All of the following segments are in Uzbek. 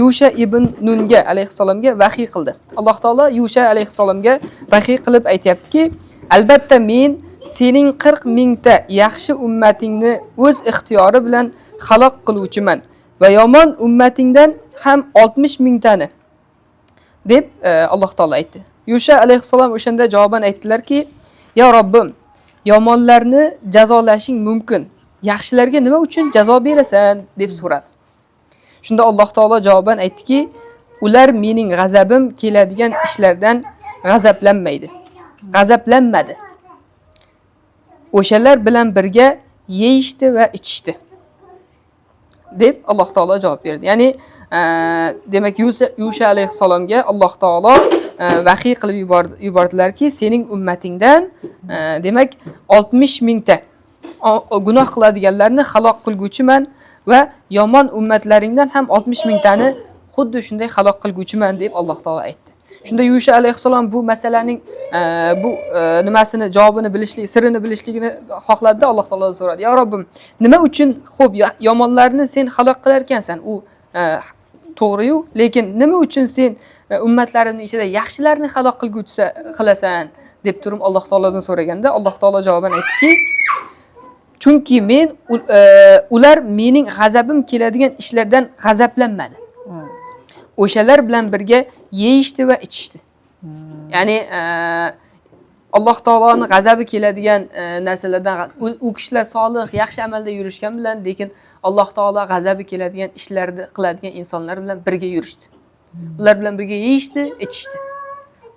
Yusha ibn Nunga alayhissalomga vahiy qildi. Alloh taolo Yusha alayhissalomga vahiy qilib aytyaptiki, albatta men sening 40 mingta yaxshi ummatingni o'z ixtiyori bilan halok qiluvchiman va yomon ummatingdan ham 60 mingtani deb Alloh taolo aytdi. Yusha alayhissalom o'shanda javoban aytdilarki, "Ya Robbim, yomonlarni jazolashing mumkin. Yaxshilarga nima uchun jazo berasan?" deb so'radi. Shunda Alloh taolo javoban aytdiki, ular mening g'azabim keladigan ishlardan g'azablanmaydi. G'azablanmadi. O'shalar bilan birga yeyishdi va ichishdi, deb Alloh taolo javob berdi. Ya'ni demak Yusha alayhissalomga Alloh taolo vahiy qilib yubordilarki, sening ummatingdan demak 60 mingta gunoh qiladiganlarni halok qilguvchiman va yomon ummatlaringdan ham 60 mingtani xuddi shunday halok qilguvchiman deb Alloh taolo aytdi. Shunda Yusha alayhissalom bu masalaning bu nimasini, javobini bilishlik, sirini bilishligini xohladida Alloh taolodan so'radi. "Ya Robbim, nima uchun xo'p yomonlarni sen halok qilar ekansan? U to'g'ri-yu, lekin nima uchun sen ummatlarimning ichida yaxshilarni halok qilguvchi qilasan?" deb turib Alloh taolodan so'raganda Alloh taolo javoban aytdiki, chunki men ular mening g'azabim keladigan ishlardan g'azablanmadi. O'shalar bilan birga yeyishdi va ichishdi. Ya'ni Alloh taoloning g'azabi keladigan narsalardan u kishilar solih, yaxshi amalda yurishgan bilan, lekin Alloh taolo g'azabi keladigan ishlarni qiladigan insonlar bilan birga yurishdi. Ular bilan birga yeyishdi, ichishdi.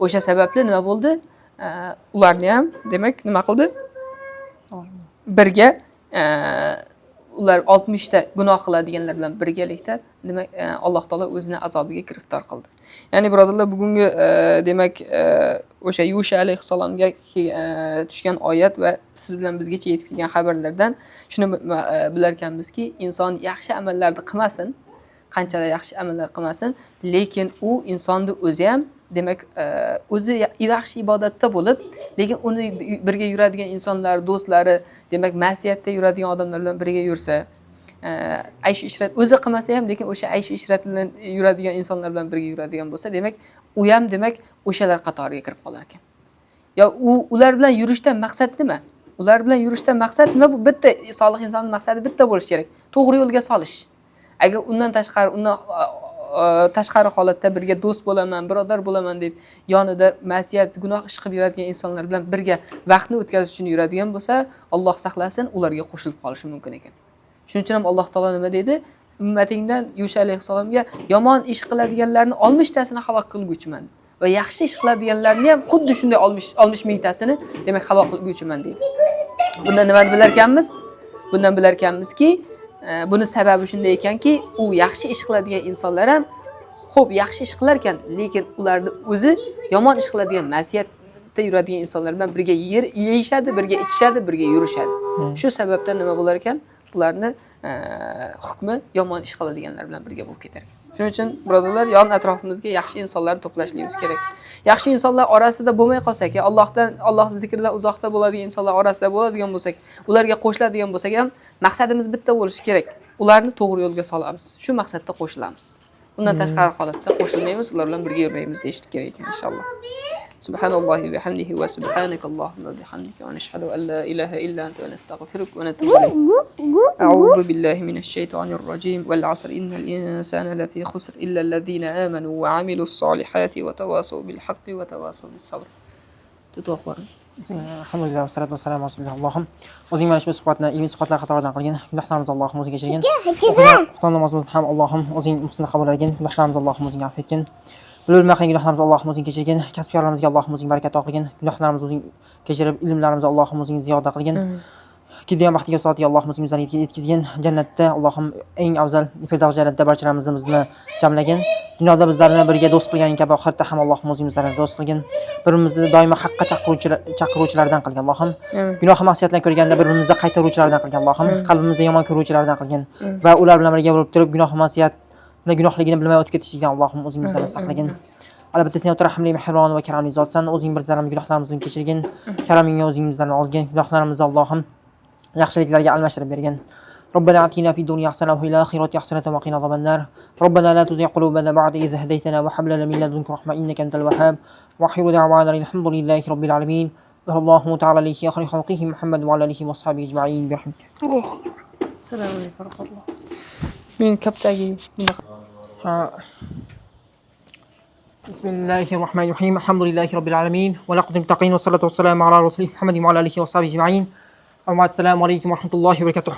O'sha sababli nima bo'ldi? Ularni ham demak nima qildi? Birga ular 60 ta gunoh qiladiganlar bilan birgalikda demak Alloh taolo o'zini azobiga giriftor qildi. Ya'ni birodarlar, bugungi demak o'sha Yusha alayhissalomga tushgan oyat va siz bilan bizgacha yetib kelgan xabarlardan shuni bilar ekanmizki, inson yaxshi amallarni qilmasin, qanchalar yaxshi amallar qilmasin, lekin u insonni o'zi ham demak o'zi yaxshi ibodatda bo'lib, lekin uni birga yuradigan insonlar, do'stlari demak ma'siyatda yuradigan odamlar bilan birga yursa, aysh ishrat o'zi qilmasa ham, lekin o'sha aysh ishrat bilan yuradigan insonlar bilan birga yuradigan bo'lsa, demak u ham demak o'shalar qatoriga kirib qolar ekan. Yo u ular bilan yurishdan maqsad nima? Ular bilan yurishdan maqsad nima? Bu bitta solih insonning maqsadi bitta bo'lishi kerak. To'g'ri yo'lga solish. Agar undan tashqari, undan tashqari holatda birga do'st bo'laman, birodar bo'laman deb yonida ma'siyat, gunoh ish qilib yuradigan insonlar bilan birga vaqtni o'tkazish uchun yuradigan bo'lsa, Alloh saqlasin, ularga qo'shilib qolishi mumkin ekan. Shuning uchun ham Alloh taolo nima dedi? Ummatingdan Yusha alayhissalomga yomon ish qiladiganlarni 60 tasini halok qilguvchiman va yaxshi ish qiladiganlarni ham xuddi shunday 60 mingtasini demak halok qilguvchiman deydi. Bundan nimani bilar ekanmiz? Bundan bilar ekanmizki, buni sababi shunday ekanki, u yaxshi ish qiladigan insonlar ham xo'p yaxshi ish qilar ekan, lekin ularni o'zi yomon ish qiladigan, ma'siyatda yuradigan insonlar bilan birga yeyishadi, birga ichishadi, birga yurishadi. Shu sababdan nima bo'lar ekan? Ularni hukmi yomon ish qiladiganlar bilan birga bo'lib ketar ekan. Shuning uchun birodarlar, yon atrofimizga yaxshi insonlarni to'plashligimiz kerak. Yaxshi insonlar orasida bo'lmay qolsak, Allohdan, Allohning zikridan uzoqda bo'ladigan insonlar orasida bo'ladigan bo'lsak, ularga qo'shiladigan bo'lsak ham maqsadimiz bitta bo'lishi kerak. Ularni to'g'ri yo'lga solamiz. Shu maqsadda qo'shilamiz. Undan tashqari holatda qo'shilmaymiz, ular bilan birga yurmaymiz deyish kerak ekan inshaalloh. Subhanallohi va bihamdihi va subhanaka Allohumma va bihamdika va nashhadu an la ilaha illa anta va nastag'firuka va natubu ilayk. أعوذ بالله من الشيطان الرجيم والعصر إن الإنسان لفي خسر إلا الذين آمنوا وعملوا الصالحات وتواصوا بالحق وتواصوا بالصبر. Tutoq. Alhamdulillah, vassalatu vassalamu ala rasulilloh. Allohim, o'zing mana shu suhbatni ilmiy suhbatlar qatoridan qilgin, gunohlarimizni Allohim o'zing kechirgin. O'qigan xufton namozimizni ham Allohim o'zing husnida qabul qilgin, gunohlarimizni Allohim o'zing afv etgin. Bilib bilmay gunohlarimizni Allohim o'zing kechirgin, kasbkorlarimizga Allohim o'zing barakat ato qilgin, gunohlarimizni o'zing kechirib, ilmlarimizni Allohim o'zing ziyoda qilgin. Keladigan baxtiga soatiga Allohim o'zing bizlarni yetkazgin. Jannatda Allohim eng afzal Firdavs jannatda barchalarimizni bizni jamlagin. Dunyoda bizlarni birga do'st qilganing kabi oxiratda ham Allohim o'zing bizlarni do'st qilgin. Bir-birimizni doimo haqqa chaqiruvchilardan qilgin Allohim. Gunoh ma'siyatlar ko'rganda bir-birimizni qaytaruvchilardan qilgin Allohim. Qalbimizni yomon ko'ruvchilardan qilgin va ular bilan birga bo'lib turib gunoh ma'siyatni gunohligini bilmay o'tib ketishlikdan Allohim o'zing bizlarni saqlagin. Albatta sen o'ta rahimli, mehribon va karamli zotsan. O'zing bizlarning gunohlarimizni kechirgin. Karamingga o'zing bizlarni olgin. Gunohlarimizni Allohim yaxshiliklarga almashtirib bergin. ربنا آتنا في الدنيا حسنة وفي الآخرة حسنة وقنا عذاب النار. ربنا لا تزغ قلوبنا بعد إذ هديتنا وهب لنا من لدنك رحمة إنك أنت الوهاب. وآخر دعوانا الحمد لله رب العالمين. صلى الله تعالى عليه خير خلقه محمد وعلى آله وأصحابه أجمعين برحمتك. Assalomu alaykum va rahmatulloh. Men kapchagi bunaqa. بسم الله الرحمن الرحيم. الحمد لله رب العالمين والعاقبة للمتقين والصلاة والسلام على رسوله محمد وعلى آله وصحبه أجمعين. أما بعد، السلام عليكم ورحمة الله وبركاته.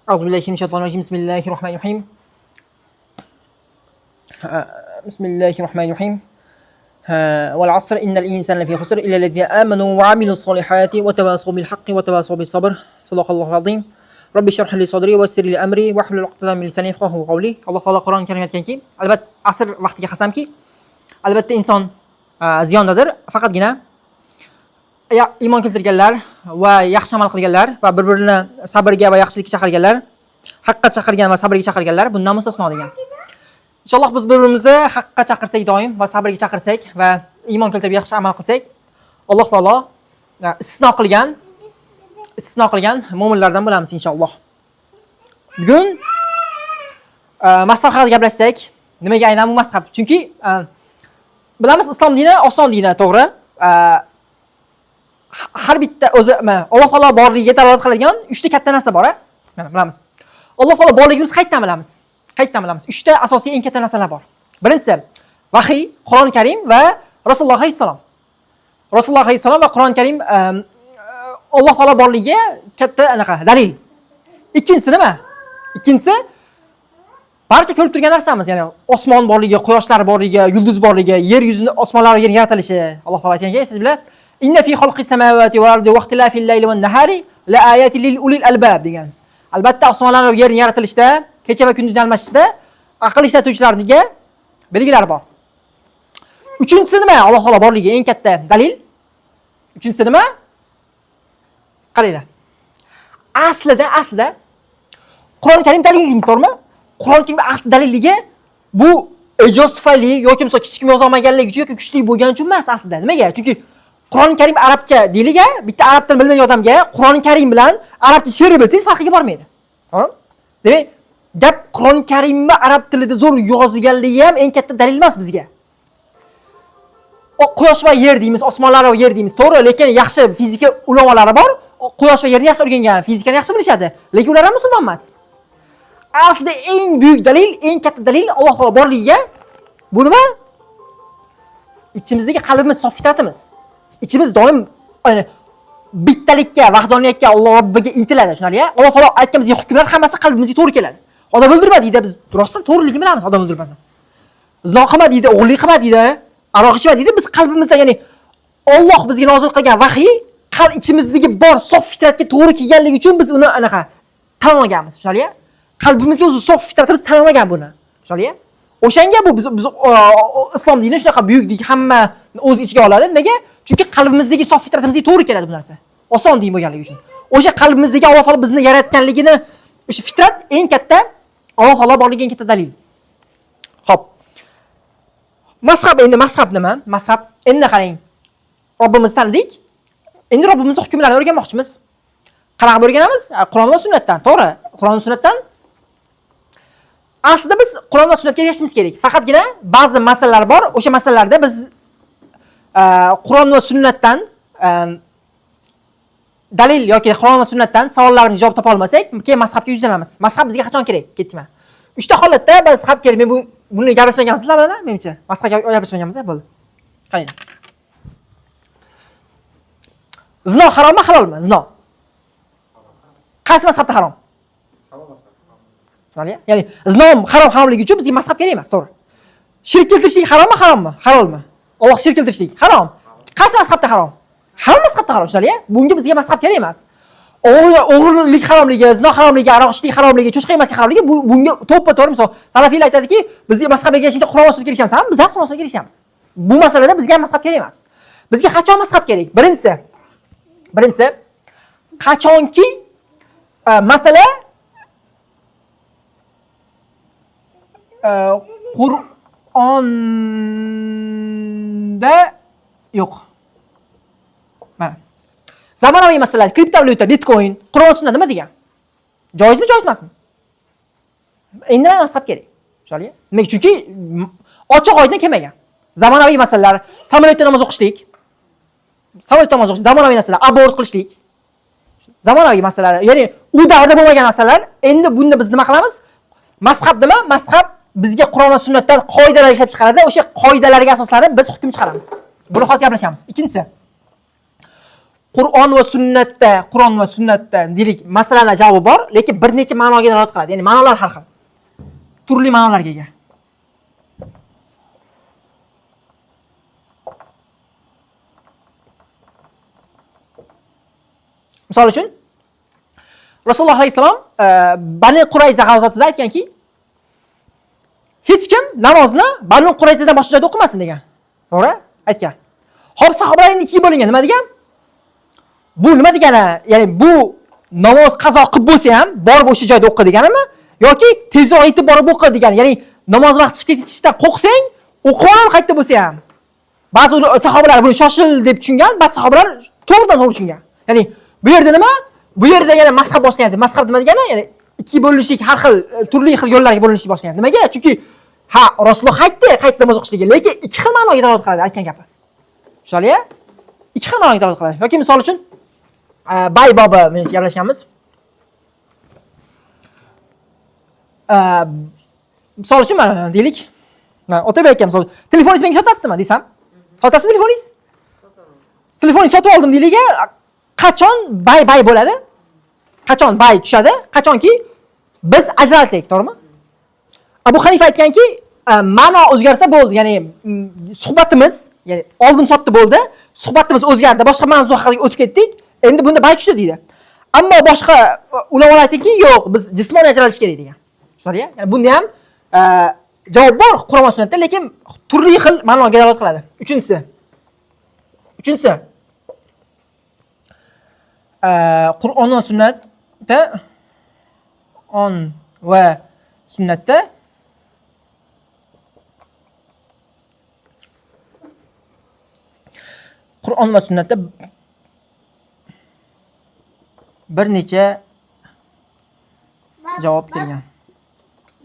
أعوذ بالله من الشيطان الرجيم. بسم الله الرحمن الرحيم. بسم الله الرحمن الرحيم. والعصر إن الإنسان لفي خسر إلا الذين آمنوا وعملوا الصالحات وتواصوا بالحق وتواصوا بالصبر. صدق الله العظيم. Robbi shrah li sadri va yassir li amri wahlul 'uqdatan min lisani yafqahu qawli. Alloh taolo Qur'oni Karimda aytganki, albatta asr vaqtiga qasamki, albatta inson ziyondadir, faqatgina iymon keltirganlar va yaxshi amal qilganlar va bir-birini sabrga va yaxshilikka chaqirganlar, haqqa chaqirgan va sabrga chaqirganlar bundan mustasno degan. Inshaalloh biz bir-birimizni haqqa chaqirsak doim va sabrga chaqirsak va iymon keltirib yaxshi amal qilsak, Alloh taolo istisno qilgan mo'minlardan bo'lamiz inshaalloh. Bugun mazhab haqida gaplashsak, nimaga aynan bu mazhab? Chunki bilamiz islom dini oson dini, to'g'ri? Har bitta o'zi mana Alloh taolo borligiga dalolat qiladigan 3 ta katta narsa bor, a? Mana bilamiz. Alloh taolo borligini biz qayerdan bilamiz? Qayerdan bilamiz? 3 ta asosiy eng katta narsalar bor. Birinchisi vahiy, Qur'oni Karim va Rasululloh alayhissalom. Rasululloh alayhissalom va Qur'oni Karim Alloh taolo borligiga katta anaqa dalil. Ikkinchisi nima? Ikkinchisi barcha ko'rib turgan narsamiz, ya'ni osmon borligi, quyoshlar borligi, yulduz borligi, yer yuzini, osmonlar va yer yaratilishi. Alloh taolo aytganki, siz bilan inna fi xalqis samawati wal ardi wa ixtilafil layli wan nahari la ayatin lil ulil albab degan. Albatta osmonlar va yerning yaratilishida, kecha va kunduzni almashishda aql ishlatuvchilarga belgilar bor. Uchinchisi nima? Alloh taolo borligi eng katta dalil. Uchinchisi nima? Qaranglar. Aslida Qur'oni Karim dalilligimiz to'g'rimi? Qur'oni Karim asli dalilligi bu ijod tufayli yoki misol kichik yoza olmaganligi uchun yoki kuchli bo'lgani uchun emas aslida. Nimaga? Chunki Qur'oni Karim arabcha deylik, bitta arab tilini bilmagan odamga Qur'oni Karim bilan arabcha she'r bilsangiz farqiga bormaydi. To'g'rimi? Demak, gap Qur'oni Karimni arab tilida zo'r yozilganligi ham eng katta dalil emas bizga. Quyosh va yer deymiz, osmonlar va yer deymiz, to'g'ri, lekin yaxshi fizika ulamolari bor. Quyosh va yerni yaxshi o'rgangan, fizikani yaxshi bilishadi, lekin ular ham musulmon emas. Aslida eng buyuk dalil, eng katta dalil Alloh taolo borligiga bu nima? Ichimizdagi qalbimiz, sof fitratimiz. Ichimiz doim ya'ni bittalikka, vahdoniyatga, Alloh Robbiga intiladi, tushunarli-ya? Alloh taolo aytgan bizga hukmlar hammasi qalbimizga to'g'ri keladi. Odam o'ldirma deydi, biz rostdan to'g'riligini bilamiz, odam o'ldirmasa. Zino qilma deydi, o'g'irlik qilma deydi, aroq ichma deydi, biz qalbimizda, ya'ni Alloh bizga nozil qilgan vahiy qalb ichimizdagi bor sof fitratga to'g'ri kelganligi uchun biz uni anaqa tan olganmiz, tushunarli-ya? Qalbimizga o'zi sof fitratimiz tan olmagan buni. Tushunarli-ya? O'shanga bu biz islom dini shunaqa buyuk din, hamma o'z ichiga oladi. Nimaga? Chunki qalbimizdagi sof fitratimizga to'g'ri keladi bu narsa. Oson din bo'lganligi uchun. O'sha qalbimizdagi Alloh taolo bizni yaratganligini, o'sha fitrat eng katta Alloh taolo borligi eng katta dalil. Xo'p. Mazhab endi mazhab nima? Mazhab endi qarang. Robbimizni tanidik. Endi Robbimizning hukmlarini o'rganmoqchimiz. Qanaqa o'rganamiz? Qur'on va sunnatdan, to'g'ri? Qur'on va sunnatdan. Aslida biz Qur'on va sunnatga ergashishimiz kerak. Faqatgina ba'zi masalalar bor, o'sha masalalarda biz Qur'on va sunnatdan dalil yoki Qur'on va sunnatdan savollarimizga javob topa olmasak, keyin mazhabga yuzlanamiz. Mazhab bizga qachon kerak? Ketdikmi? 3 ta holatda mazhab kerak. Men buni gaplashmaganmiz sizlar bilan, menimcha. Mazhabga gaplashmaganmiz, bo'ldi. Qarang. Zino harommi, halolmi? Zino. Qaysi mazhabda harom? Tushunarli? Ya'ni zino harom haromligi uchun bizga mazhab kerak emas, to'g'ri. Shirk keltirishlik harommi, harommi? Halolmi? Alloh shirk keltirishlik harom. Qaysi mazhabda harom? Hamma mazhabda harom, tushunarli? Bunga bizga mazhab kerak emas. O'g'irlik haromligi, zino haromligi, aroq ichishlik haromligi, cho'chqa yemaslik haromligi, bunga to'ppa-to'g'ri misol salafiylar aytadiki, bizga mazhabga ergashishda Qur'on va sunnatga ergashamiz. Biz ham Qur'on va sunnatga ergashamiz. Bu masalada bizga ham mazhab kerak emas. Bizga qachon mazhab kerak? Birinchisi qachonki masala Qur'onda yo'q. Mana. Zamonaviy masalalar, kriptovalyuta, bitcoin, Qur'on va sunnat nima degan? Joizmi, joiz emasmi? Endi nima mazhab kerak? Tushunarli? Nimaga? Chunki ochiq oydin kelmagan. Zamonaviy masalalar, samolyotda namoz o'qishlik, samolyotda namoz o'qish, zamonaviy narsalar, abort qilishlik, zamonaviy masalalar, ya'ni u davrda bo'lmagan narsalar. Endi bunda biz nima qilamiz? Mazhab nima? Mazhab bizga Qur'on va sunnatdan qoidalar ishlab chiqaradi, o'sha qoidalarga asoslanib biz hukm chiqaramiz. Buni hozir gaplashamiz. Ikkinchisi, Qur'on va sunnatda deylik, masalalar javobi bor, lekin bir necha ma'noga dalolat qiladi. Ya'ni ma'nolar har xil. Turli ma'nolarga ega. Misol uchun, Rasululloh alayhissalom Bani Qurayza g'azotida aytganki, hech kim namozni Bani Qurayzadan boshqa joyda o'qimasin degan. To'g'ri? Aytgan. Xo'p, sahobalar endi ikkiga bo'lingan. Nima degan? Bu nima degani? Ya'ni bu namoz qazo qilib bo'lsa ham borib o'sha joyda o'qi deganimi yoki tezroq yetib borib o'qi degani? Ya'ni namoz vaqti chiqib ketishidan qo'rqsang, o'qib ol qayerda bo'lsa ham. Ba'zi sahobalar buni shoshil deb tushungan, ba'zi sahobalar to'g'ridan to'g'ri tushungan. Ya'ni bu yerda nima? Bu yerda yana mazhab boshlanyapti. Mazhab nima degani? Ya'ni ikki bo'linishlik, har xil turli xil yo'llarga bo'linishlik boshlanyapti. Nimaga? Chunki ha, Rasululloh qaytdi namoz o'qishligi, lekin ikki xil ma'noga dalolat qiladi aytgan gapi. Tushunarli? Ikki xil ma'noga dalolat qiladi. Yoki misol uchun bay bobi men gaplashganmiz. Misol uchun mana deylik, mana Otabek aka misol, telefoningizni menga sotasizmi desam, sotasiz telefoningiz? Telefoningizni sotib oldim deylik, qachon bay bo'ladi? Qachon bay tushadi? Qachonki biz ajralsak, to'g'rimi? Abu Hanifa aytganki, ma'no o'zgarsa bo'ldi, ya'ni suhbatimiz, ya'ni oldim sotdi bo'ldi, suhbatimiz o'zgardi, boshqa mavzu haqida o'tib ketdik. Endi bunda bay tushdi deydi. Ammo boshqa ulamolar aytdiki, yo'q, biz jismoniy ajralish kerak degan. Tushunarli? Ya'ni bunda ham javob bor Qur'on va sunnatda, lekin turli xil ma'noga dalolat qiladi. Uchinchisi, Qur'on va sunnatda Qur'on va sunnatda bir necha javob kelgan.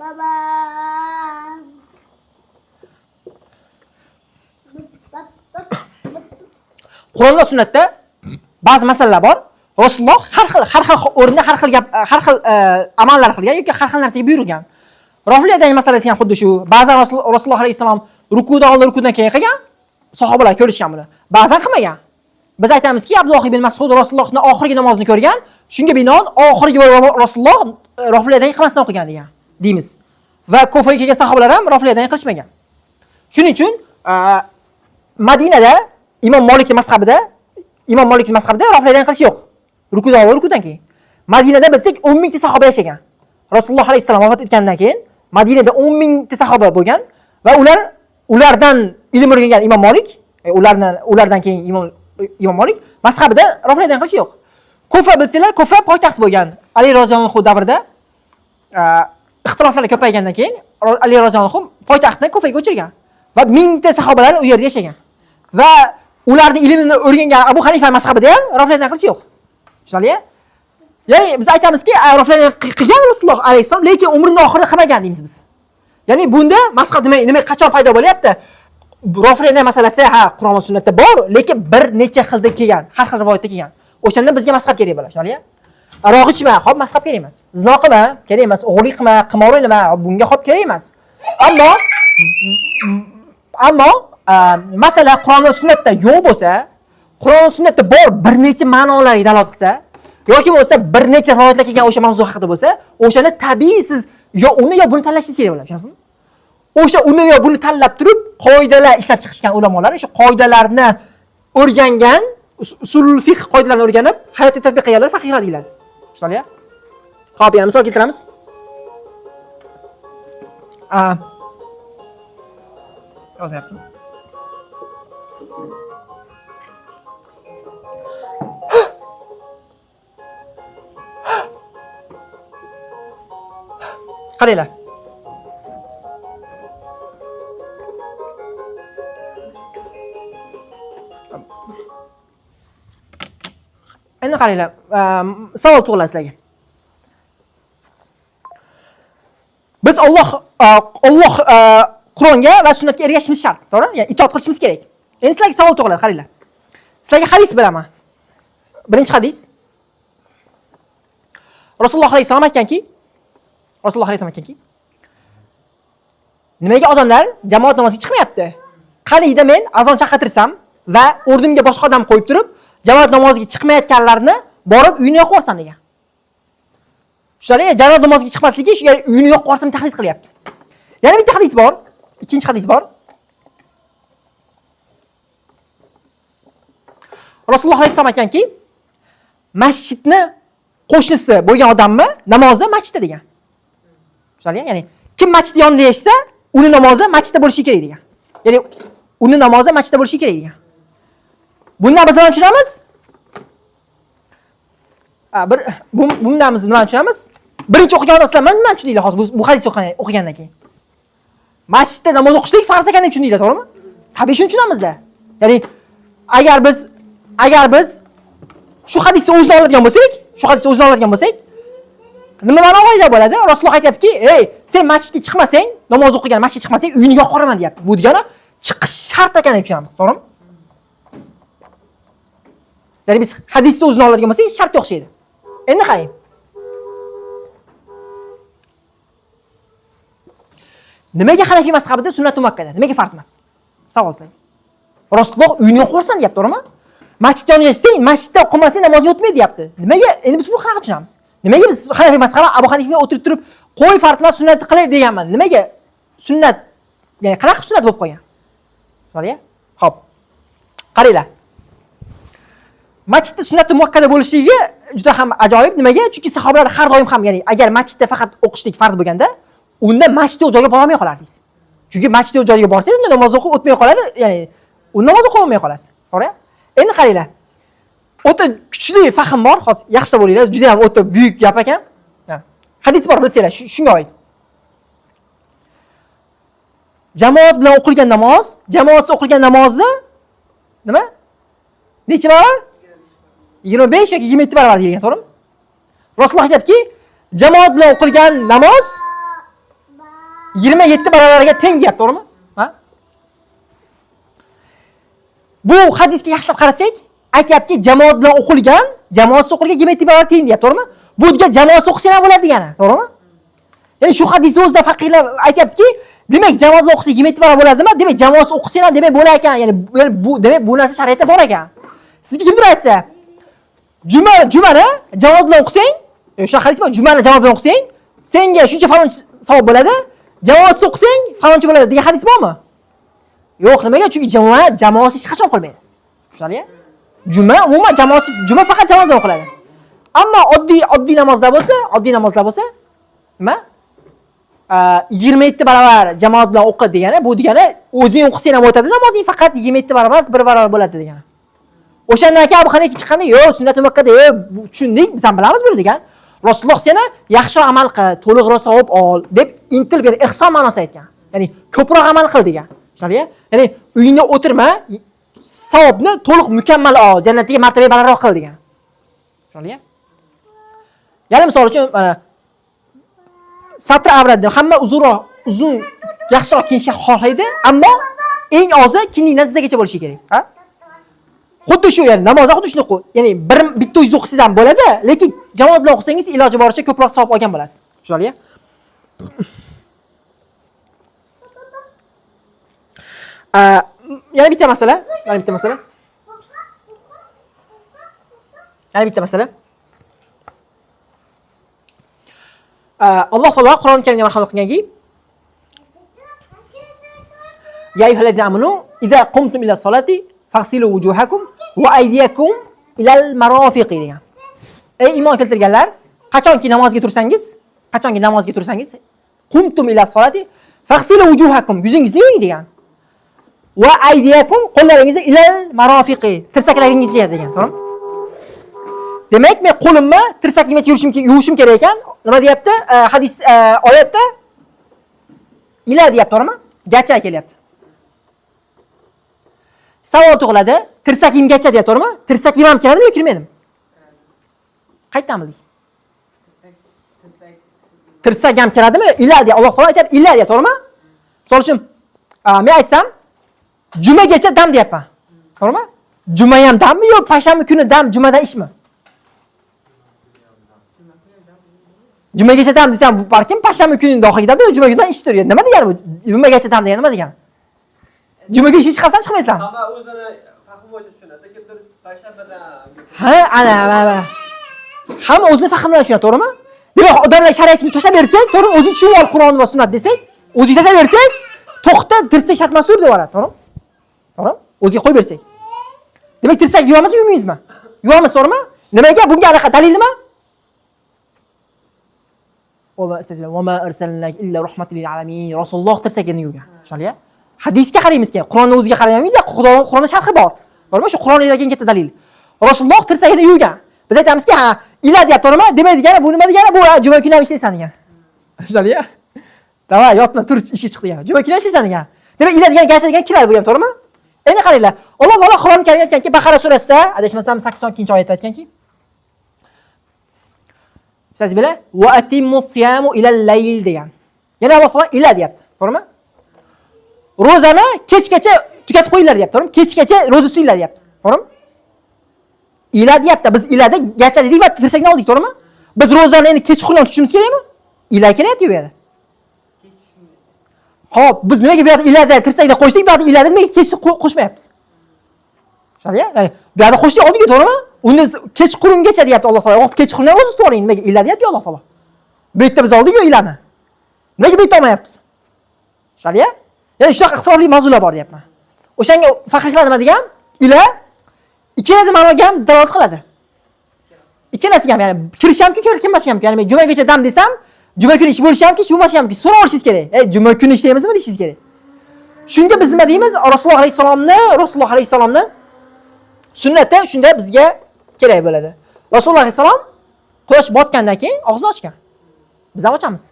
Baba. Qur'on va sunnatda ba'zi masalalar bor. Rasululloh har xil o'rinda har xil gap, har xil amallar qilgan yoki har xil narsaga buyurgan. Rofiyadagi masalasi ham xuddi shu. Ba'zan Rasululloh alayhissalom rukudan oldin, rukudan keyin qilgan, sahobalar ko'rishgan buni. Ba'zan qilmagan. Biz aytamizki, Abdulloh ibn Mas'ud Rasulullohning oxirgi namozini ko'rgan, shunga binoan oxirgi Rasululloh Rofiyadagi qilmasdan o'qigan degan deymiz. Va Kufaga kelgan sahobalar ham Rofiyadagi qilishmagan. Shuning uchun Madinada Imom Molikning mazhabida Rofiyadagi qilish yo'q. Rukudan oldin, rukudan keyin. Madinada bilsak 10 mingta sahoba yashagan. Rasululloh alayhissalom vafot etgandan keyin Madinada 10 mingta sahoba bo'lgan va ulardan ilm o'rgangan Imom Molik, ulardan keyin Imom Molik mazhabida Rofiyadagi qilish yo'q. Kufa bilsanglar, Kufa poytaxt bo'lgan. Ali roziyallohu anhu davrida ixtiloflar ko'paygandan keyin Ali roziyallohu anhu poytaxtni Kufaga ko'chirgan va mingta sahobalar u yerda yashagan. Va ularning ilmini o'rgangan Abu Hanifa mazhabida ham Rofiyadagi qilish yo'q. Tushunarli? Ya'ni biz aytamizki, Rofiyadagi qilgan Rasululloh alayhissalom, lekin umrining oxirida qilmagan deymiz biz. Ya'ni bunda mazhab nima qachon paydo bo'lyapti? Rofiyadagi masalasi ha, Qur'on va sunnatda bor, lekin bir necha xilda kelgan, har xil rivoyatda kelgan. O'shanda bizga mazhab kerak bo'ladi, tushunarli? Aroq ichma, xo'p, mazhab kerak emas. Zino qilma, kerak emas. O'g'irlik qilma, qimor o'ynama, bunga xo'p kerak emas. Ammo masala Qur'on va sunnatda yo'q bo'lsa, Qur'on va sunnatda bor bir necha ma'nolarga dalolat qilsa, yoki bo'lsa bir necha rivoyatlar kelgan o'sha mavzu haqida bo'lsa, o'shani tabiiy siz yo uni yo buni tanlashingiz kerak bo'ladi, tushunasizmi? O'sha uni yo buni tanlab turib, qoidalar ishlab chiqishgan ulamolar o'sha qoidalarni o'rgangan, usul fiqh qoidalarini o'rganib, hayotda tatbiq qilganlar faqihlar deyiladi. Tushunarli? Xo'p, yana misol keltiramiz. Yozmayaptim. Qaranglar. Endi qaranglar, savol tug'iladi sizlarga. Biz Alloh Qur'onga va sunnatga ergashishimiz shart, to'g'rimi? Ya'ni itoat qilishimiz kerak. Endi sizlarga savol tug'iladi, qaranglar. Sizlarga hadis bilaman. Birinchi hadis. Rasululloh alayhisalom aytganki, nimaga odamlar jamoat namoziga chiqmayapti? Qaniyda men azon chaqirtirsam va o'rnimga boshqa odam qo'yib turib, jamoat namoziga chiqmayotganlarni borib uyini yoqib yuborsam degan. Tushunarli? Jamoat namoziga chiqmasligi shu, ya'ni uyini yoqib yuborsam tahdid qilyapti. Yana bitta hadis bor, ikkinchi hadis bor. Rasululloh alayhisalom aytganki, masjidni qo'shnisi bo'lgan odamni namozi masjidda degan. Tushunarli? Ya'ni kim masjid yonida yashasa, uni namozi masjidda bo'lishi kerak degan. Ya'ni uni namozi masjidda bo'lishi kerak degan. Bundan biz nima tushunamiz? Bundan biz nima tushunamiz? Birinchi o'qigan odamlar nima tushundinglar hozir bu hadis o'qigandan keyin? Masjidda namoz o'qishlik farz ekanini tushundinglar, to'g'rimi? Tabiiy shuni tushunamizlar. Ya'ni agar biz shu hadisni o'zini oladigan bo'lsak, nima ma'no bo'ladi? Rasululloh aytayaptiki, "Ey, sen masjidga chiqmasang, namoz o'qigan masjidga chiqmasang, uyini yoqib yuboraman" deyapti. Bu degani chiqish shart ekan deb tushunamiz, to'g'rimi? Ya'ni biz hadisni o'zini oladigan bo'lsak, shartga o'xshaydi. Endi qarang. Nimaga Hanafiy mazhabida sunnat muakkada? Nimaga farz emas? Savol sizlarga. Rasululloh uyini yoqib yuborsan deyapti, to'g'rimi? Masjidda yonida masjidda o'qimasang namozing o'tmaydi deyapti. Nimaga? Endi biz buni qanaqa tushunamiz? Nimaga biz Hanafiy mazhabi Abu Hanifa o'tirib turib, qo'y farz emas, sunnatni qilay deganman. Nimaga sunnat, ya'ni qanaqa sunnat bo'lib qolgan? Tushunarli? Xo'p. Qaranglar. Masjidda sunnati muakkada bo'lishligi juda ham ajoyib. Nimaga? Chunki sahobalar har doim ham, ya'ni agar masjidda faqat o'qishlik farz bo'lganda, unda masjid yo'q joyga borolmay qolardingiz. Chunki masjid yo'q joyga borsangiz, unda namoz o'qib o'tmay qoladi, ya'ni unda namoz o'qib olmay qolasiz. To'g'ri? Endi qaranglar. O'ta kuchli fahm bor, hozir yaxshilab o'ylanglar, juda ham o'ta buyuk gap ekan. Hadis bor, bilsanglar, shunga oid. Jamoat bilan o'qilgan namoz, jamoatsiz o'qilgan namozni nima? Necha barobar? 25 yoki 27 barobar degan, to'g'rimi? Rasululloh aytibdi, jamoat bilan o'qilgan namoz 27 barobarga teng deyapti, to'g'rimi? Ha? Bu hadisga yaxshilab qarasak, aytayaptiki, jamoat bilan o'qilgan, jamoatsiz o'qilgan 27 barobar teng deyapti, to'g'rimi? Bu degan jamoatsiz o'qisang ham bo'ladi degani, to'g'rimi? Ya'ni shu hadisni o'zida faqihlar aytayaptiki, demak jamoat bilan o'qisa 27 barobar bo'ladimi? Demak jamoatsiz o'qisang ham demak bo'lar ekan. Ya'ni bu demak bu narsa shariatda bor ekan. Sizga kimdir aytsa, jumani jamoat bilan o'qisang, o'sha hadis bor, jumani jamoat bilan o'qisang, senga shuncha falonchi savob bo'ladi, jamoatsiz o'qisang falonchi bo'ladi degan hadis bormi? Yo'q, nimaga? Chunki jamoatsiz hech qachon o'qilmaydi. Tushunarli? Juma umuman jamoatsiz, juma faqat jamoat bilan o'qiladi. Ammo oddiy namozlar bo'lsa, nima? 27 barobar jamoat bilan o'qi degani, bu degani o'zing o'qisang ham o'tadi, namozing faqat 27 barobar emas, 1 barobar bo'ladi degani. O'shandan keyin Abu Hanifa chiqqanda, yo'q, sunnat muakkada, tushundik, biz ham bilamiz buni degan. Rasululloh seni yaxshi amal qil, to'liqroq savob ol deb intilib, ya'ni ihson ma'nosida aytgan. Ya'ni ko'proq amal qil degan. Tushunarli? Ya'ni uyingda o'tirma, savobni to'liq mukammal ol, jannatdagi martabaga balandroq qil degan. Tushunarli? Ya'ni misol uchun mana satr avrat deb hamma uzunroq, uzun, yaxshiroq kiyinishga xohlaydi, ammo eng ozi kindikdan tizzagacha bo'lishi kerak, ha? Xuddi shu, ya'ni namozda xuddi shuni o'qi. Ya'ni bitta o'zingiz o'qisangiz ham bo'ladi, lekin jamoat bilan o'qisangiz iloji boricha ko'proq savob olgan bo'lasiz. Tushunarli? Yana bitta masala, yana bitta masala. Alloh taolo Qur'oni Karimda marhamat qilganki, Ya ayyuhallazina amanu idza qumtum ila solati faghsilu wujuhakum va aydiyakum ilal marofiqi degan. Ey iymon keltirganlar, qachonki namozga tursangiz, qumtum ila solati faghsilu wujuhakum, yuzingizni yuving degan. Va aydiyakum, qo'llaringizni ilal marofiqi, tirsaklaringizga degan, to'g'rimi? Demak, men qo'limni tirsakimgacha yuvishim kerak ekan. Nima deyapti? Hadis oyatda ila deyapti, to'g'rimi? Gacha kelyapti. Savol tug'iladi, tirsakimgacha deyapti, to'g'rimi? Tirsakim ham kiradimi yoki kirmaydimi? Qayerdan bildik? Tirsak ham kiradimi? Ila deya Alloh taolo aytyapti, ila deyapti, to'g'rimi? Misol uchun, men aytsam, jumagacha dam deyapman. To'g'rimi? Juma ham dammi yo payshanba kuni dam, jumadan ishmi? Jumagacha dam desam, balkim payshanba kuni oxirgi damdir, juma kunidan ishdir. Nima degani bu? Jumagacha dam degani nima degani? Jumaga ishga chiqasan, chiqmaysan. Hamma o'zini fahmi bo'yicha tushunadi. Kimdir payshanbadan. Ha, ana, mana. Hamma o'zini fahmi bilan tushunadi, to'g'rimi? Demak, odamlar shariatni tashlab bersak, to'g'rimi? O'zing tushunib ol Qur'on va sunnat desak, o'zing tashlab bersak, to'xta, tirsak shartmas deb yuboradi, to'g'rimi? To'g'rimi? O'ziga qo'yib bersak. Demak, tirsak yuvamiz, yuvmaymizmi? Yuvamiz, to'g'rimi? Nimaga? Bunga anaqa dalil nima? Va ma arsalnak illa rahmatan lil alamin. Rasululloh tirsagini yuvgan. Tushunarli? Hadisga qaraymiz keyin, Qur'onni o'ziga qaramaymiz, Qur'onning sharhi bor. To'g'rimi? Shu Qur'onga keyin katta dalil. Rasululloh tirsagini yuvgan. Biz aytamizki, ha, ila deyapti, to'g'rimi? Demak degani bu nima degani? Bu juma kuni ham ishlaysan degan. Tushunarli? Davay, yotma, tur, ishga chiq degan. Juma kuni ham ishlaysan degan. Demak, ila degan gacha degan kiradi bu ham, to'g'rimi? Endi qaranglar. Alloh taolo Qur'oni Karimda aytganki, Baqara surasida, adashmasam 82-oyatda aytganki, siz bila va atimmu siyamu ilal layl degan. Yana Alloh taolo ila deyapti, to'g'rimi? Ro'zani kechgacha tugatib qo'yinglar deyapti, to'g'rimi? Kechgacha ro'za tutinglar deyapti, to'g'rimi? Ila deyapti. Biz ilada gacha dedik va tirsakni oldik, to'g'rimi? Biz ro'zani endi kechqurun tutishimiz kerakmi? Ila kelyapti bu yerda. Xo'p, biz nimaga bu yerda ilada tirsakni qo'shdik, bu yerda ilada nimaga kechni qo'shmayapmiz? Tushunarli? Ya'ni bu yerda qo'shdik oldik, to'g'rimi? Unda kechqurungacha deyapti Alloh taolo. Hop, kechqurun ham o'zi to'g'ri, nimaga ila deyapti Alloh taolo? Bu yerda biz oldik-ku ilani. Nimaga bu yerda olmayapmiz? Tushunarli? Ya'ni shunaqa ixtirobli mavzular bor deyapman. O'shanga faqihlar nima degan? Ila ikkalasi ma'noga ham dalolat qiladi. Ikkalasiga ham, ya'ni kirish hamki, kirmashi hamki. Ya'ni men jumagacha dam desam, juma kuni ish bo'lishi hamki, ish bo'lmashi hamki so'rab olishingiz kerak. Ey, juma kuni ishlaymizmi deyishingiz kerak. Shunga biz nima deymiz? Rasululloh alayhissalomni sunnati shunda bizga kerak bo'ladi. Rasululloh alayhissalom quyosh botgandan keyin og'zini ochgan. Biz ham ochamiz.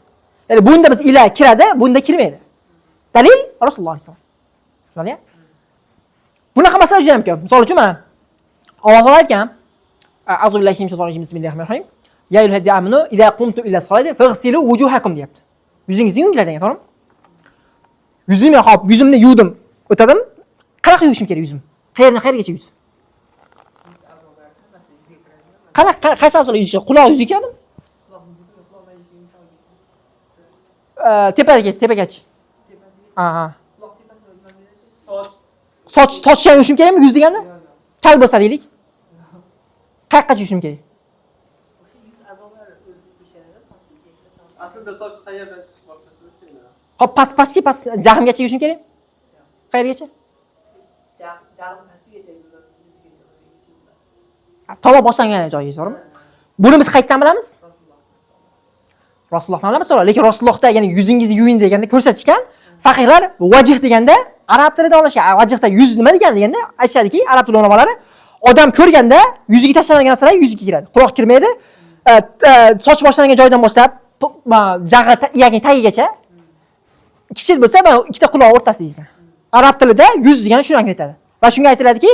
Ya'ni bunda biz ila kiradi, bunda kirmaydi. Dalil Rasululloh alayhissalom. Tushunarli? Bunaqa masala juda ham ko'p. Misol uchun mana Alloh taolo aytgan, A'udhu billahi minash shaytonir rojim, bismillahir rohmanir rohim. Ya ayyuhallazina amanu idza qumtum ila solati faghsilu wujuhakum deyapti. Yuzingizni yuvinglar degan, to'g'rimi? Yuzimni, hop, yuzimni yuvdim. O'tadim. Qanaqa yuvishim kerak yuzim? Qayerdan qayergacha yuz? Qanaqa, qaysi a'zolar yuzish? Quloq yuzi kiradimi? Tepagacha, tepagacha. Aha. Soch, sochni ham yuvishim kerakmi yuz deganda? Kal bo'lsa deylik. Qayoqqacha yuvishim kerak? Aslida soch qayerdan chiqib boshlasa? Hop, pas paschi, pas jag'imgacha yuvishim kerak? Qayergacha? Tomoq boshlangan joyga, to'g'rimi? Buni biz qayerdan bilamiz? Rasulullohdan bilamiz, to'g'ri. Lekin Rasulullohda, ya'ni yuzingizni yuving deganda ko'rsatishgan faqihlar vajh deganda arab tilida olishgan. Vajhda yuz nima degani deganda aytishadiki, arab tili ulamolari odam ko'rganda yuziga tashlangan narsalar yuziga kiradi. Quloq kirmaydi. Soch boshlangan joydan boshlab jag'i iyagining tagigacha kichik bo'lsa, mana ikkita quloq o'rtasida ekan. Arab tilida yuz degani shuni anglatadi. Va shunga aytiladiki,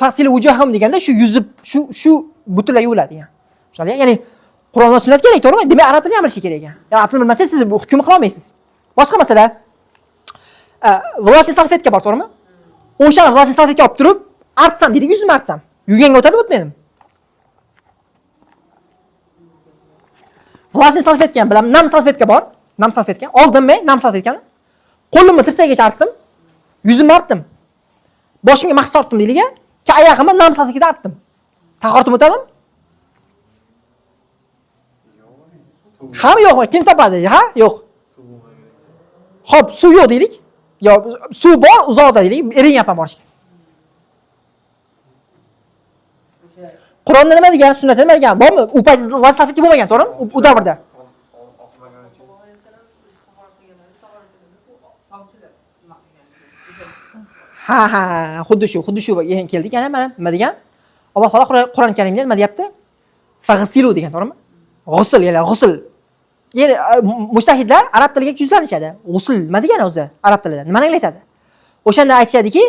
fasilu wujuhum deganda shu yuzi shu butunlay yuviladi degan. Tushunarli? Ya'ni Qur'on va sunnat kerak, to'g'rimi? Demak, arab tilini ham bilish kerak ekan. Ya'ni arab tilini bilmasangiz siz bu hukmni qila olmaysiz. Boshqa masala, влажный salfetka bor, to'g'rimi? O'shani влажный salfetka olib turib, artsam deylik, yuzimni artsam, yuvganga o'tadimi, o'tmaydimi? Влажный salfetka ham bilaman, nam salfetka bor, nam salfetka. Oldim men nam salfetkani. Qo'limni tirsakgacha artdim, yuzimni artdim. Boshimga mahs tortdim deylik, oyog'imni nam salfetkada artdim. Tahoratim o'tadimi? Ham yo'qmi? Kim topadi? Ha? Yo'q. Xo'p, suv yo'q deylik. Yo, suv bor, uzoqda deylik, eringyapman borishga. Qur'onda nima degan, sunnatda nima degan? Bormi? U payt salfetka bo'lmagan, to'g'rimi? U davrda. Ha, ha, xuddi shu, xuddi shu keldik yana mana nima degan? Alloh taolo Qur'oni Karimda nima deyapti? Faghsilu degan, to'g'rimi? G'usl, ya'ni g'usl. Ya'ni mujtahidlar arab tiliga yuzlanishadi. G'usl nima degani o'zi arab tilida? Nimani anglatadi? O'shanda aytishadiki,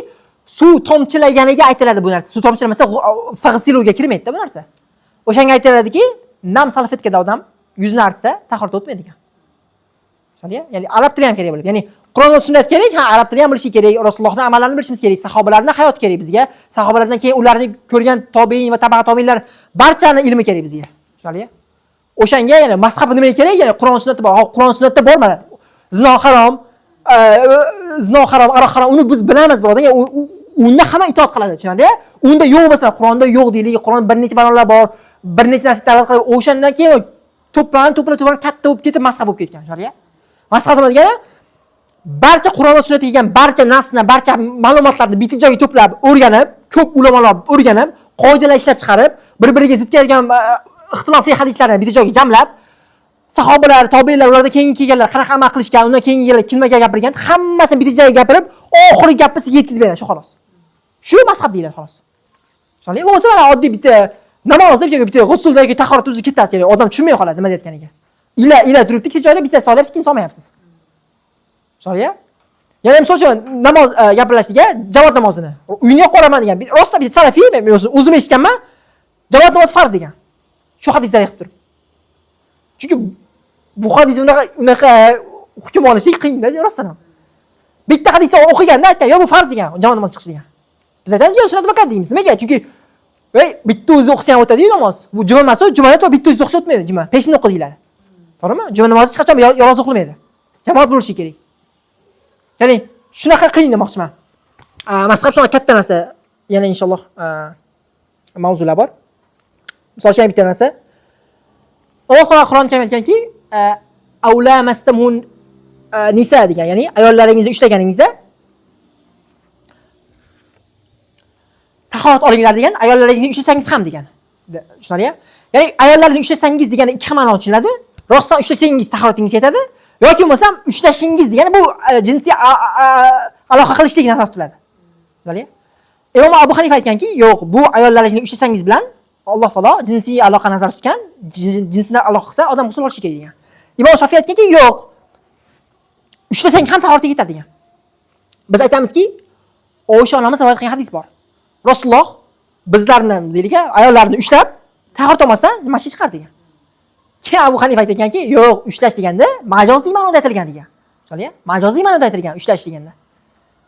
suv tomchilaganiga aytiladi bu narsa. Suv tomchilamasa faghsiluga kirmaydi bu narsa. O'shanga aytiladiki, nam salfetkada odam yuzini artsa tahorat o'tmaydi degan. Tushundingmi? Ya'ni arab tili ham kerak bo'ladi. Ya'ni Qur'on va sunnat kerak, ha, arab tili ham bilishi kerak, Rasulullohning amallarini bilishimiz kerak, sahobalarning hayoti kerak bizga. Sahobalardan keyin ularni ko'rgan tobein va tabiat tobeинlar barchani ilmi kerak bizga. Tushundingmi? O'shanga ya'ni mazhab nimaga kerak? Ya'ni Qur'on sunnatda bor. Qur'on sunnatda bor mana. Zino harom, zino harom, aroq harom, uni biz bilamiz, birodar. Unda hamma itoat qiladi, tushundingmi? Unda yo'q bo'lsa, Qur'onda yo'q deylik, Qur'on bir necha ma'nolar bor, bir necha narsa da'vat qilib, o'shandan keyin to'planib katta bo'lib ketib mazhab bo'lib ketgan, tushundingmi? Mazhab nima degani? Barcha Qur'on va sunnatga kelgan barcha nasni, barcha ma'lumotlarni bitta joyga to'plab, o'rganib, ko'p ulamolar o'rganib, qoidalar ishlab chiqarib, bir-biriga zid kelgan ixtilofli hadislarni bitta joyga jamlab, sahobalar, tobelar, ulardan keyin kelganlar qanaqa amal qilishgan, undan keyin kelganlar kimlarga gapirgan, hammasini bitta joyga gapirib, oxirgi gapni sizga yetkazib beradi, shu xolos. Shu mazhab deyiladi xolos. Tushundingmi? Bo'lmasa mana oddiy bitta namoz deb yoki bitta g'usulda yoki tahorat o'zi ketadi, ya'ni odam tushunmay qoladi nima deyotganiga. Ila turibdi, ikki joyda bitta solyapsiz, keyin solmayapsiz. Tushundingmi? Ya'ni misol uchun namoz gapirilishdiga jamoat namozini uyini yoqib qo'yaman degan, rostdan bitta salafiy, men o'zim eshitganman, jamoat namozi farz degan. Shu hadislarni yig'ib turib. Chunki bu hadis unaqa hukm olishi qiyin-da, rostdan ham. Bitta hadisni o'qiganda aytgan, yo bu farz degan, jamoat namozi chiqish degan. Biz aytamiz, yo sunnat muakkad deymiz. Nimaga? Chunki bitta o'zi o'qisa ham o'tadi-yu namoz. Bu juma emas, jumada to bitta o'zi o'qisa o'tmaydi, juma. Peshin o'qi deyiladi. To'g'rimi? Juma namozi hech qachon yolg'iz o'qilmaydi. Jamoat bo'lishi kerak. Ya'ni shunaqa qiyin demoqchiman. Mazhab shunaqa katta narsa. Yana inshaalloh mavzular bor. Misol uchun bitta narsa. Alloh taolo Qur'on karimda aytganki, avla mastamun nisa degan, ya'ni ayollaringizni ushlaganingizda tahorat olinglar degan, ayollaringizni ushlasangiz ham degan. Tushunarlimi? Ya'ni ayollarni ushlasangiz degani ikki xil ma'no tushuniladi. Rostdan ushlasangiz tahoratingiz yetadi, yoki bo'lmasam ushlashingiz degani bu jinsiy aloqa qilishlik nazarda tutiladi. Tushunarlimi? Imom Abu Hanifa aytganki, yo'q, bu ayollaringizni ushlasangiz bilan Alloh taolo jinsiy aloqa nazarda tutgan, jinsini aloqa qilsa odam g'usl olishi kerak degan. Imom Shofiy aytganki, yo'q, ushlasang ham tahoratga yetadi degan. Biz aytamizki, Oysha onamiz rivoyat qilgan hadis bor. Rasululloh bizlarni deylik, ayollarni ushlab tahorat olmasdan masjidga chiqardi degan. Keyin Abu Hanifa aytganki, yo'q, ushlash deganda majoziy ma'noda aytilgan degan. Tushundingmi? Majoziy ma'noda aytilgan ushlash deganda.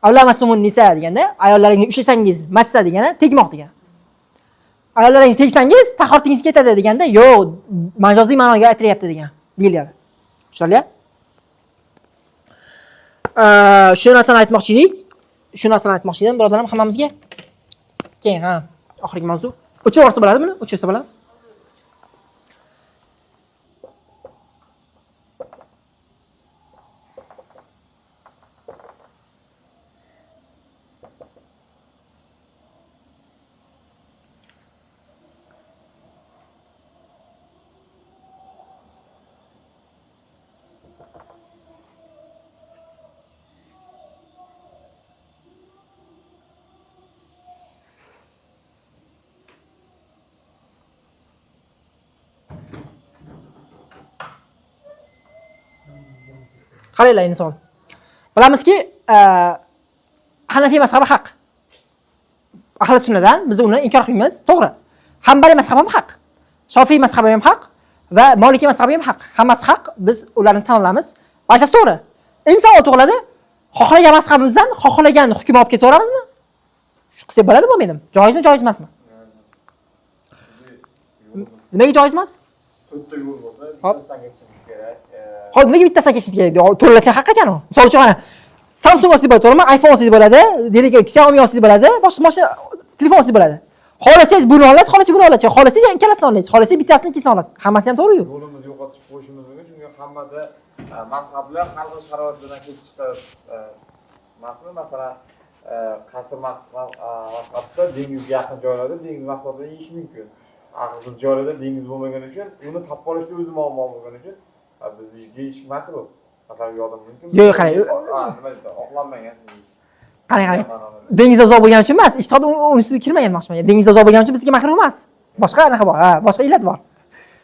Avlamastumun nisa deganda ayollaringizni ushlasangiz, massa degani tegmoq degan. Ayollaringizni tegsangiz tahoratingiz ketadi deganda, yo'q, majoziy ma'noga aytilyapti degan deyilyapti. Tushundingmi? Shu narsani aytmoqchi edik. Shu narsani aytmoqchi edim birodarlar hammamizga. Keyin ha, oxirgi mavzu. O'chirib yuborsa bo'ladi buni? O'chirsa bo'ladi. Qaranglar inson. Bilamizki, Hanafiy mazhabi haq. Ahli sunnadan biz uni inkor qilmaymiz, to'g'ri. Hanbali mazhabi ham haq. Shofiy mazhabi ham haq va Maliki mazhabi ham haq. Hammasi haq, biz ularni tan olamiz. Barchasi to'g'ri. Inson tug'iladi, xohlagan mazhabimizdan xohlagan hukm olib ketaveramizmi? Shu qilsak bo'ladimi, bo'lmaydimi? Joizmi, joiz emasmi? Nimaga joiz emas? To'rtta yo'l bo'lsa, bittasidan kechishimiz kerak. Hozir nimaga bittasidan kechishimiz kerak? To'g'rilasang haq ekan u. Misol uchun mana Samsung olsangiz bo'ladi, to'g'rimi? iPhone olsangiz bo'ladi, deylik, Xiaomi olsangiz bo'ladi, boshqa mashina, telefon olsangiz bo'ladi. Xohlasangiz buni olasiz, xohlasangiz buni olasiz, xohlasangiz ikkalasini olasiz, xohlasangiz bittasini, ikkisini olasiz. Hammasi ham to'g'ri-yu. Yo'limizni yo'qotib qo'yishimiz mumkin, chunki hammada mazhablar har xil sharoitlardan kelib chiqib, masalan, qaysi mazhabda dengizga yaqin joylarda dengiz mahsulotlarini yeyish mumkin. Biz joylarda dengiz bo'lmagani uchun uni topib olishda o'zi muammo bo'lgani uchun bizga yeyish makruh. Masalan, u yoqda mumkin. Yo'q, qarang. Nima deydi? Oqlanmagan. Qarang, qarang. Dengizda uzoq bo'lgani uchun emas, ijtihod unisiz kirmagan demoqchiman. Dengizda uzoq bo'lgani uchun bizga makruh emas. Boshqa anaqa bor, ha, boshqa illat bor.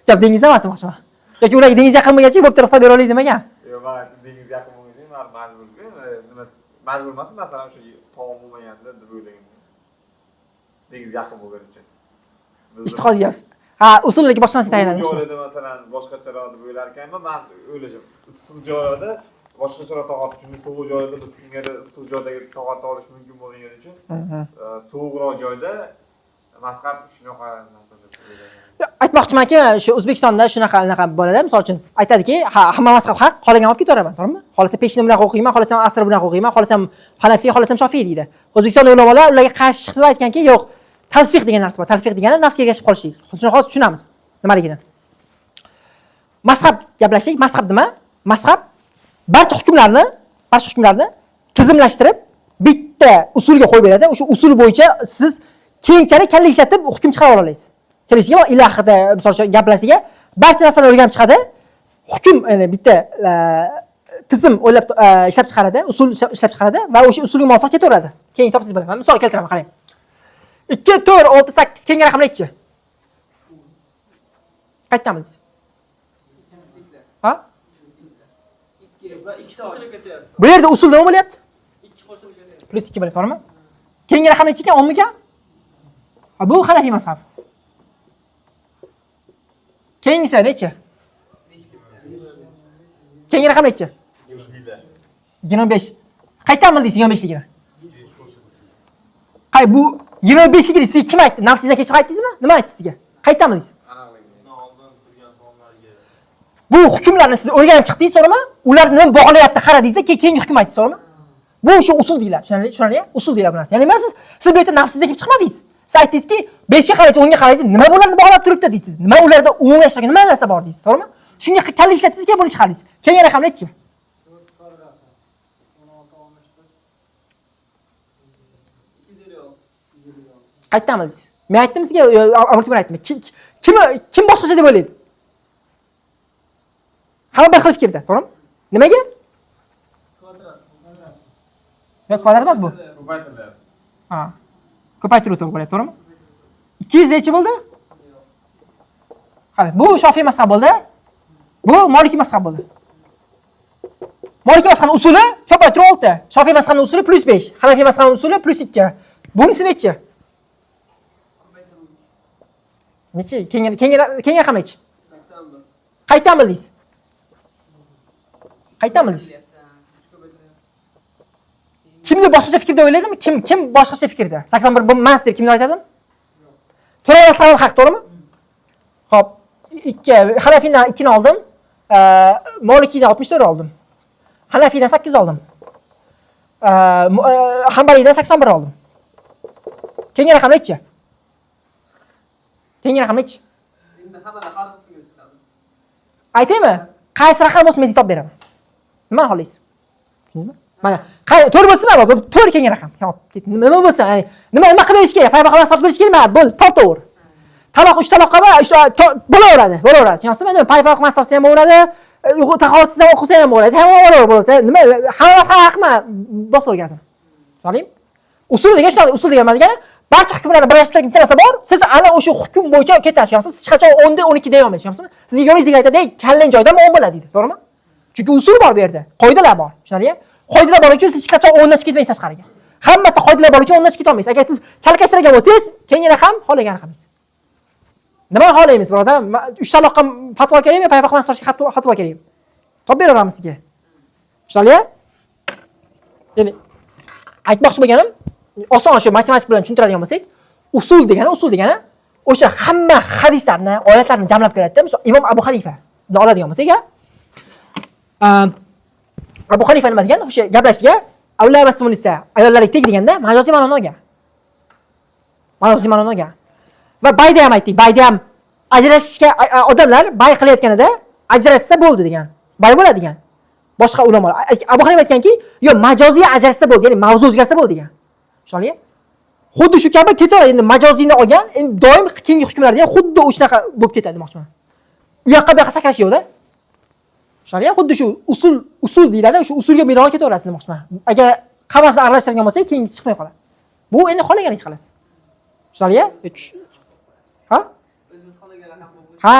Gap dengizda emas demoqchiman. Yoki ularga dengiz yaqin bo'lgani uchun bo'pti, ruxsat bera oladi demagan. Yo'q, men dengiz yaqin bo'lgani uchun majbur, nima majbur emas, masalan, o'sha taom bo'lmaganda deb o'ylagan. Dengiz yaqin bo'lgani uchun. Ijtihod deyapsiz. Ha, usulligi boshqa narsa tayinlanadi. Joylarda masalan boshqacharoq deb o'ylar ekanman. Men o'ylashim, issiq joylarda boshqacharoq toqat, chunki sovuq joylarda biz singari issiq joydagi toqat olish mumkin bo'lmagani uchun sovuqroq joyda mazhab shunaqa narsa deb o'ylayman. Aytmoqchimanki, mana shu O'zbekistonda shunaqa anaqa bo'ladi. Misol uchun aytadiki, ha, hamma mazhab haq, xohlagan olib ketaveraman, to'g'rimi? Xohlasam peshinni bunaqa o'qiyman, xohlasam asr bunaqa o'qiyman, xohlasam Hanafiy, xohlasam Shofiy deydi. O'zbekistonda ulamolar ularga qarshi chiqib aytganki, yo'q, talfiq degan narsa bor. Talfiq degani nafsga ergashib qolishlik. Shuni hozir tushunamiz nimaligini. Mazhab gaplashdik. Mazhab nima? Mazhab barcha hukmlarni tizimlashtirib bitta usulga qo'yib beradi. O'sha usul bo'yicha siz keyinchalik kalla ishlatib hukm chiqara olasiz. Kelishiga ilohida misol uchun gaplashiga barcha narsalar o'rganib chiqadi. Hukm, ya'ni bitta tizim o'ylab ishlab chiqaradi, usul ishlab chiqaradi va o'sha usulga muvofiq ketaveradi. Keyin topsangiz bo'ladi. Misol keltiraman, qarang. 2 4 6 8 keyingi raqam nechi? Qaytamiz. Ha? Bu yerda usul nima bo'lyapti? Plus 2 bo'lyapti, to'g'rimi? Keyingi raqam nechi ekan? 10 mikan? Ha, bu Hanafiy mazhab. Keyingisi nechi? Keyingi raqam nechi? 25. Qayerdan bildingiz 25ligini? Qay bu 25ligini sizga kim aytdi? Nafsingizdan kechib aytdingizmi? Nima aytdi sizga? Qayerdan bildingiz? Bu hukmlarni siz o'rganib chiqdingiz, to'g'rimi? Ular nima bog'layapti, qaradingizda, keyingi hukm aytdingiz, to'g'rimi? Bu o'sha usul deyiladi. Tushunarli? Usul deyiladi bu narsa. Ya'ni siz bu yerda nafsingizdan kelib chiqmadingiz. Siz aytdingizki, 5 ga qaraysiz, 10 ga qaraysiz, nima bularni bog'lab turibdi deysiz. Nima ularda umumlashtirgan nima narsa bor deysiz, to'g'rimi? Shunga kalla ishlatdingizki, buni chiqardingiz. Keyingi raqam nechi? Qayerdan bildingiz? Men aytdim sizga, Amir Temur aytdim. Kim boshqacha deb o'ylaydi? Hamma bir xil fikrda, to'g'rimi? Nimaga? Yo'q, kvadrat emas bu. Ko'paytirilyapti. Ha. Ko'paytiruv to'g'ri bo'lyapti, to'g'rimi? 200 nechi bo'ldi? Qara, bu Shofiy mazhab bo'ldi. Bu Maliki mazhab bo'ldi. Maliki mazhabning usuli ko'paytiruv 6. Shofiy mazhabning usuli plus 5. Hanafiy mazhabning usuli plus 2. Bunisi nechi? Nechi? Keyingi raqam nechi? 81. Qayerdan bildingiz? Qayerdan bildingiz? Kimni boshqacha fikrda o'ylaydimi? Kim boshqacha fikrda? 81 bu emas deb kimni aytadimi? To'g'ri, masalan haq, to'g'rimi? Xo'p, 2 Hanafiydan 2 ni oldim. Malikiydan 64 oldim. Hanafiydan 8 oldim. Hanbaliydan 81 oldim. Keyingi raqam nechi? Keyingi raqam nechi? Endi hammada har xil fikr chiqadi. Aytaymi? Qaysi raqam bo'lsa men sizga topib beraman. Nima xohlaysiz? Tushundingizmi? Mana, to'g'ri bo'lsa nima bo'ldi? To'g'ri keyingi raqam. Nima bo'lsa, ya'ni nima qilib berish kerak? Payg'ambar sotib berish kerak, bo'ldi, to'g'ri. Taloq 3 taloqqa bo'laveradi, bo'laveradi. Tushunyapsizmi? Nima paypayoq mas tortsa ham bo'laveradi, tahoratsiz ham o'qisa ham bo'ladi. Hamma bo'laveradi, bo'lsa, nima hamma haqmi bosavergansin. Tushundingmi? Usul degan shunaqa, usul degan nima degani? Barcha hukmlarni birlashtirgan bitta narsa bor. Siz ana o'sha hukm bo'yicha ketasiz, tushunyapsizmi? Siz hech qachon 10 da 12 deya olmaysiz, tushunyapsizmi? Sizga yoningizga aytadi, "Ey, kallang joyidami 10 bo'ladi" deydi, to'g'rimi? Chunki usul bor bu yerda, qoidalar bor. Tushunarli? Qoidalar bor uchun siz hech qachon 10 dan chiqib ketmaysiz tashqariga. Hammasida qoidalar bor uchun 10 dan chiqib ketolmaysiz. Agar siz chalkashtirgan bo'lsangiz, keyingi raqam xohlagan raqamingiz. Nima xohlaymiz, birodar? 3 taloqqa fatvo kerakmi, paypaq mas tortishga fatvo kerakmi? Topib beraveramiz sizga. Tushunarli? Ya'ni aytmoqchi bo'lganim, oson shu matematik bilan tushuntiradigan bo'lsak, usul degani o'sha hamma hadislarni, oyatlarni jamlab keladi-da. Misol Imom Abu Hanifa oladigan bo'lsak, Abu Hanifa nima degan? O'sha gaplashishga avla ayollarga teg deganda majoziy ma'noni olgan. Majoziy ma'noni olgan. Va bayda ham aytdik, bayda ham ajrashishga odamlar bay qilayotganida ajrashsa bo'ldi degan. Bay bo'ladi degan. Boshqa ulamolar Abu Hanifa aytganki, yo majoziy ajrashsa bo'ldi, ya'ni mavzu o'zgarsa bo'ldi degan. Tushunarli? Xuddi shu kabi ketaveradi. Endi majoziyni olgan, endi doim keyingi hukmlarda ham xuddi o'shanaqa bo'lib ketadi demoqchiman. U yoqqa bu yoqqa sakrash yo'q-da. Tushunarli? Xuddi shu usul deyiladi, o'sha usulga binoan ketaverasiz demoqchiman. Agar hammasini aralashtirgan bo'lsak, keyingisi chiqmay qoladi. Bu endi xohlaganingiz qilasiz. Tushunarli? Ha? Ha,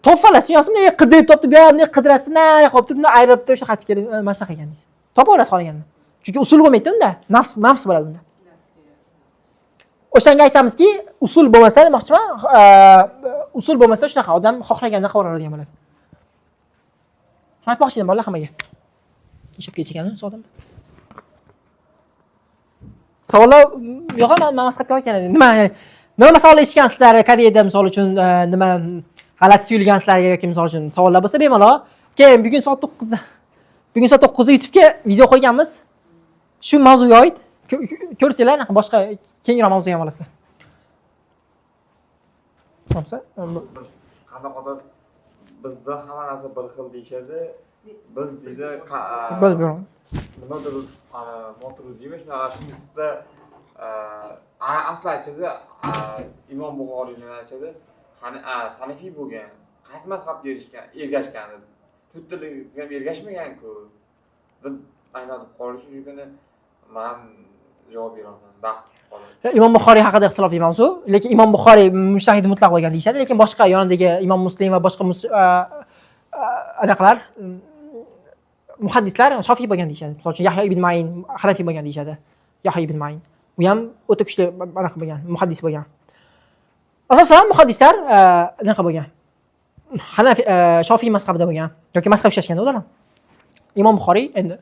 topib olasiz, qidirib topib, bu yoqni qidirasiz, nari qolib turib, ayirib turib, shu xatga kelib, mana shunaqa ekan deysiz. Topaverasiz xohlaganini. Chunki usul bo'lmaydi unda, nafs bo'ladi unda. O'shanga aytamizki, usul bo'lmasa demoqchiman, Usul bo'lmasa shunaqa odam xohlaganini qilaveradigan bo'ladi. Shuni aytmoqchi edim bolalar hammaga. Ishib ketgan odam. Savollar yo'q, man mazhabga olgan edim. Nima, nima savollar eshitgansizlar Koreyada misol uchun, nima g'alati tuyulgan sizlarga yoki misol uchun savollar bo'lsa bemalol. Keyin bugun soat 9da. Bugun soat 9da YouTube'ga video qo'yganmiz. Shu mavzuga oid ko'rsanglar, anaqa boshqa kengroq mavzuga ham olasizlar. Bo'lmasa, Biz qanaqadir bizda hamma narsa bir xil deyishadi. Biz deydi, bo'ldi, bo'ldi. Nimadir Moturidiymi shunaqa shunısida asli aytishadi, Imom Buxoriyni aytishadi, hani salafiy bo'lgan, qaysi mazhabga erishgan, ergashgan deb. To'rttaligiga ham ergashmagan-ku deb aylanib qolish uchun man javob berolmadim, bahs qilib qoldim. Imom Buxoriy haqida ixtilofli mavzu, lekin Imom Buxoriy mujtahid mutlaq bo'lgan deyishadi, lekin boshqa yonidagi Imom Muslim va boshqa anaqalar muhaddislar Shofiy bo'lgan deyishadi. Misol uchun Yahyo ibn Ma'in Hanafiy bo'lgan deyishadi. Yahyo ibn Ma'in. U ham o'ta kuchli anaqa bo'lgan, muhaddis bo'lgan. Asosan muhaddislar anaqa bo'lgan. Hanafi, Shofiy mazhabida bo'lgan yoki mazhab ishlashganda ular ham. Imom Buxoriy endi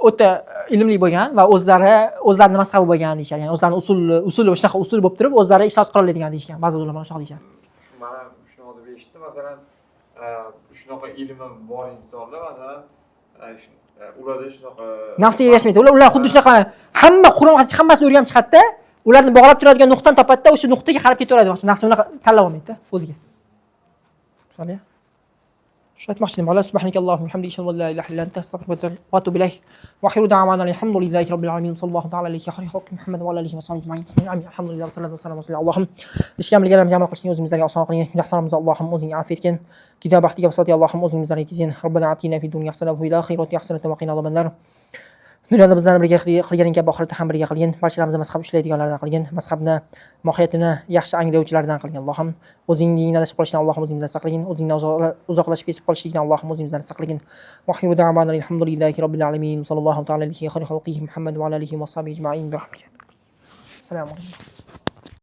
o'ta ilmli bo'lgan va o'zlarini mazhabi bo'lgan deyishadi. Ya'ni o'zlarini usuli shunaqa usul bo'lib turib, o'zlari ijtihod qila oladigan deyishgan. Ba'zi ulamolar shunaqa deyishadi. Mana shunaqa deb eshitdim, masalan, shunaqa ilmi bor insonlar, masalan, ularda shunaqa nafsiga ergashmaydi. Ular xuddi shunaqa hamma Qur'on hadis hammasini o'rganib chiqadi-da, ularni bog'lab turadigan nuqtani topadi-da, o'sha nuqtaga qarab ketaveradi. Nafsi unaqa tanlab olmaydi-da o'ziga. Tushunarli? Shuni aytmoqchi edim. Alloh subhanakallohumma hamdika ashhadu an la ilaha illa anta astag'firuka va atubu ilayk. Va axiru da'wana alhamdulillahi robbil alamin. Sallallohu ta'ala alayhi wa xalqi Muhammad va ala alihi va sahbihi ajma'in. Amin. Alhamdulillah va salatu vassalamu ala Allohim. Eshitgan bilganlarimizni amal qilishni o'zimizlarga oson qilgin. Gunohlarimizni Allohim o'zing afv etgin. Dunyo baxtiga vasat Allohim o'zing bizlarga yetkazgin. Robbana atina fid dunya hasanatan va fil oxirati hasanatan va qina azobannar. Dunyoda bizlarni birga qilganing kabi oxiratda ham birga qilgin. Barchalarimizni mazhab ushlaydiganlardan qilgin. Mazhabni mohiyatini yaxshi anglovchilardan qilgin. Allohim o'zing dindan adashib qolishdan Allohim o'zing bizlarni saqlagin. O'zingdan uzoqlashib ketib qolishlikdan Allohim o'zing bizlarni saqlagin. Va axiru da'wana alhamdulillahi robbil alamin. Sallallohu ta'ala alayhi wa xalqihi Muhammad va ala alihi va sahbihi ajma'in. Bi rahmatika. Assalomu alaykum.